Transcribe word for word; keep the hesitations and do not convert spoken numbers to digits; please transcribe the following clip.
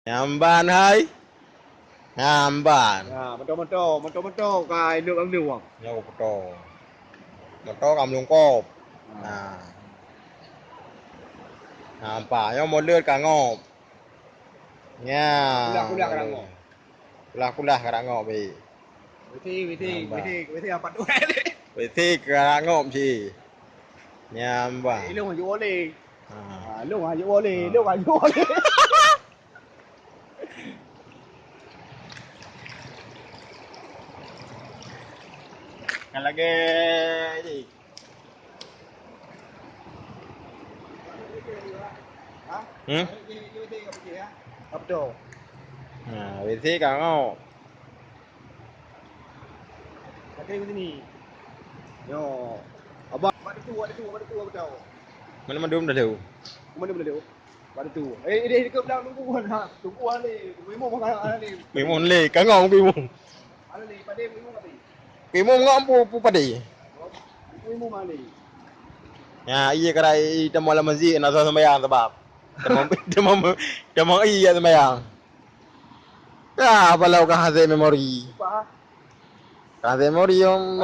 Nyamban hai. Nyamban. Ha, moto-moto, moto-moto ka ilok lam luwang. Nyoe moto. Moto ka meulungkop. Ha. Ha. Nampak, nyoe mulut ka ngop. Nya. Kulah-kulah ka ngop. Kulah-kulah ka ngop, eh. Witi, witi, witi, witi apa tu? Witi ka ngop ji. Nyamban. Ilong haju oleh. Ha. Ha, long haju oleh, long haju oleh. Kan lagèe ni. Hmm? Apa tu? Ha, W C ka ngau. Pakai ke sini. Yo. Abang, ada tu, ada tu, ada tu, ada tu. Mana mandum dah tahu? Mana mana tu? Pada tu. Eh, dia ke belakang tunggu kan. Ha, tunggu ah ni. Memang makan ah ni. Memang le, kangau memang. Mana ni? Pada memang kat ni. Memang ngam pu pu pada. Memang mana ni? Ya, iya kara i tamo lam masjid nak sembahyang sebab. Tamo tamo tamo iya sembahyang. Ya, balau ka hasil memori. Apa? Ka hasil memori yang